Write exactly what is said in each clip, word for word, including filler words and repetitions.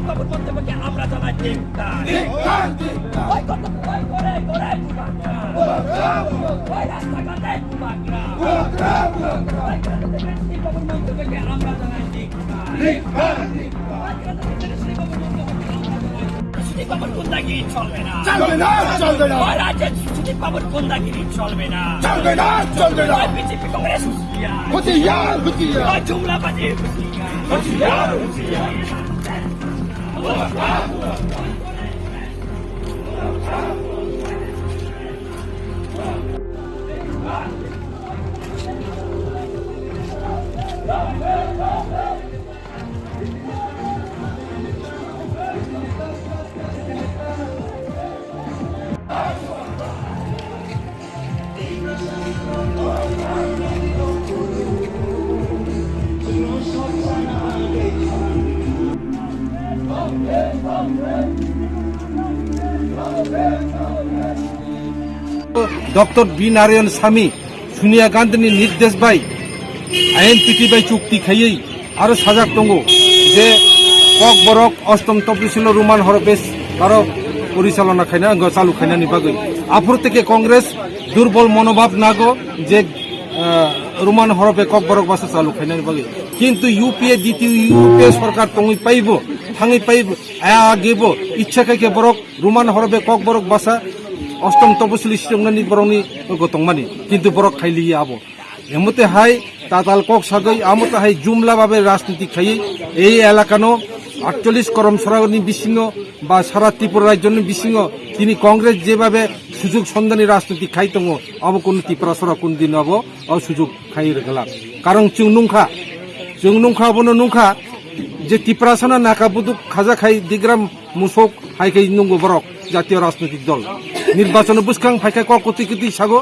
বাবুর মন্তব্যকে আমরা জানাই ধিক্কার। ওই কত, ওই করে করে বুবাগ্রা। ওই রাস্তাঘাটে বুবাগ্রা। ওই কত, ওই বাবুর মন্তব্যকে আমরা জানাই ধিক্কার। ওই কত, ওই বাবুর মন্তব্যকে আমরা জানাই ধিক্কার। সুদীপ বাবুর গুন্ডাগিরি চলবে না। চলবে না, চলবে না। ওই রাজ্যে সুদীপ বাবুর গুন্ডাগিরি চলবে না। চলবে না, চলবে না। ওই বিজেপি কংগ্রেস হুঁশিয়ার। হুঁশিয়ার, হুঁশিয়ার। ওই জুমলাবাজি হুঁশিয়ার। হুঁশিয়ার, হুঁশিয়ার। ডক্টর বি নারায়ণ স্বামী, সোনিয়া গান্ধীনি নির্দেশ bai INPT bai chukti khaiwi aro sajak tongo je Kokborok ostom topisilo Roman horope aro porichalona khaina, wngkha chalu khainani bagwi. Aphuru teke Congress durbol monobhab nago je, ah, Roman horope Kokborok basa chalu khainani bagwi. Kintu U P A, ditiyo U P A sorkar tongwi paibo, thangwi paibo, agebo ichha khai khe borok Roman horope Kokborok basa ostom topisili siyongnani borokni wngkha tongmani. Kintu borok khailiya abo. Emote hai tatal kok sagwi, amote hai jumla babe rajniti khaiwi ei elakano atchollish korom sorani bisingo ba sara Tripura rajyoni bisingo tini Congress jebabe sujug sondani rajniti khai tongo, abo kunu Tiprasano kunu din abo o sujug khai rwgwlak. Karon chwng nungkha, chwng nungkha, abono nungkha je Tiprasano naka buduk khaja khai digram musuk hai khai nungo borok jatiyo rajnitik dol. Nirbachano bwskang phaikha kok kwtwi kwtwi sago,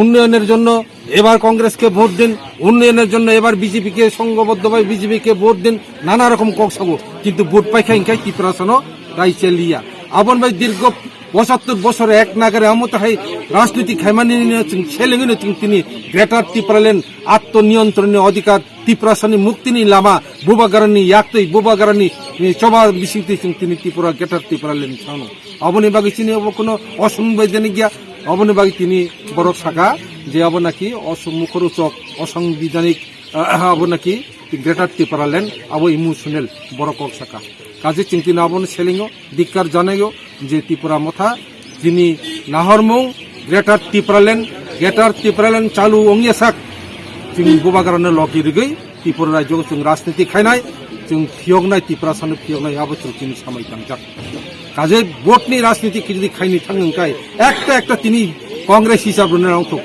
উন্নয়নের জন্য এবার কংগ্রেসকে ভোট দিন, উন্নয়নের জন্য এবার বিজেপিকে, সংঘবদ্ধভাবে বিজেপিকে ভোট দিন, নানা রকম kok sago, kintu vote paikha hinkhe Tiprasano raijaliya. Aboni bai dirgho pochattor bosor ek nagare amo tahai rajniti khaimani no chwng selengwi no chwng tini Greater Tipraland atto niyontronni odhikar, Tiprasani muktini lama, Bubagrani yaktwi, Bubagrani, eh, choba bisingtwi chwng tini Tripura, Greater Tipraland sano. Aboni bagwi chini obo kuno osongbaidanik ya, aboni bagwi tini borok saka je abo naki oso-, mukhorusok, osongbaidanik, ah, abo naki Greater Tipraland, abo emotional borok kok saka. Kaje chwng tini abono selengo, dikkar janaio je Tipra Motha chini nahormung Greater Tipraland, Greater Tipraland chalu wngya sak chwng Bubagrano logi rwgwi Tripura rajyo chwng rajniti khainai, chwng phiyoknai, Tiprasano phiyoknai, abo chwng chini samai tangjak. Kaje vote ni rajniti khe jodi khaini thang wngkai, ekta ekta tini Congress hisab rwna nangthok.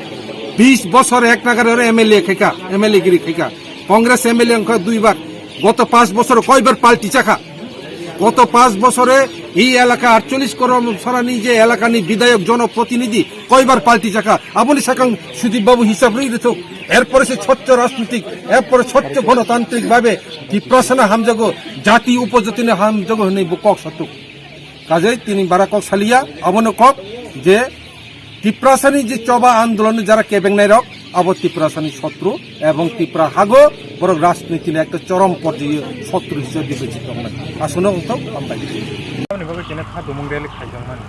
Bis bosor ek nagare oro M L A khaika, M L A giri khaika. Congress M L A wngkha dui bar. Goto panch bosor koibar party chakha? Goto panch bosore ei elaka atchollish korom sorani je elakani bidhayok jonoprotinidhi koibar party chakha? Aboni sakang Sudip Babu hisab rwi rwthok. Erpore se swchho rajnitik, erpore swchho gonotantrik babe Tiprasano hamjago, jati upojatino hamjago hwnwi bo kok sathok. Kajai tini bara kok saliya, abono kok je Tiprasani je choba andolon jara kebengnai rok, abo Tiprasani sotru ebong Tipra hago borok rajnitini ekta chorom porjayo sotru hisabe bibechit tongnai. Aswkno wngthok, hambai. Aboni bagwi kene kha dumung rally khaijakmani.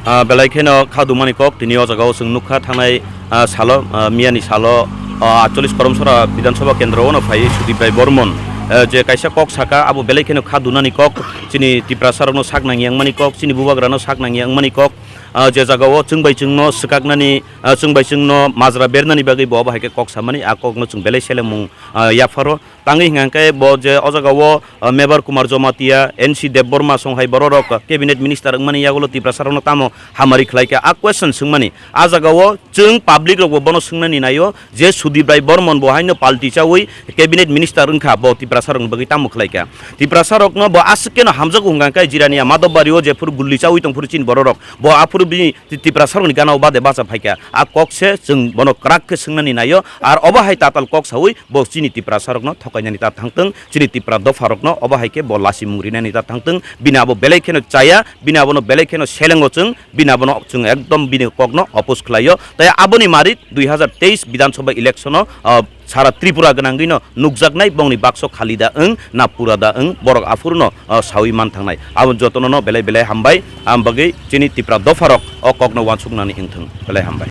Ah, belai kheno kha dumani kok tini o jaga o chwng nukha thangnai, ah, salo, ah, miyani salo, ah, atchollish Koromsora Bidhan Sabha Kendro ono phai Sudip Rai Bormon, eh, je kaisa kok saka abo belai kheno kha dunani kok chini Tiprasa rokno sak nangya wngmani kok, chini Bubagrano sak nangya wngmani kok, ah, je jaga o chwng bai chwngno swkaknani, ah, chwng bai chwngno majra bernani bagwi bo obo hai khe kok samani, a kokno chwng belai selengmung, ah, yapharo. Tangwi hwnkha khe bo je o jaga o, ah, Mebar Kumar Jamatia, N C Debbarma song hai borok rok cabinet minister wngmani yagulo Tiprasa rokno tamo hamari khlai kha, a question swngmani. A jaga o chwng public rok bo bono swngnani naio je Sudip Rai Bormon bo haino party chawi cabinet minister wngkha, bo Tiprasa rokni bagwi tamo khlai kha? Tiprasa rokno bo aswk kheno hamjago hwnkha khe Jirania Madhobari o jephuru gulli chawi tongphuru chini borok rok, bo aphuru bini Ti-, Tiprasa rokni gana o bade bacha phaikha. A kok se chwng bono kwrak khe swngnani naio, ar obo hai tatal kok sawi bo chini Tiprasa rokno thok painani ta thangtwng, chini Tipra dopharokno obo hai khe bo lachimung rinani ta thangtwng, bini abo belai kheno chaya, bini abono belai kheno selengo chwng, bini abono chwng ekdom bini kokno oppose khlaio. Tai aboni marik dui hazar teis Bidhan Sabha election-o, ah, sara Tripura gwnangwino nukjaknai bongni bakso khali da wng na pura da wng, borok aphuru no, ah, sawi manthangnai. Abo jotono no belai belai hambai, ang bagwi chini Tipra dopharok o kokno uansuknani wngthwng. Belai hambai.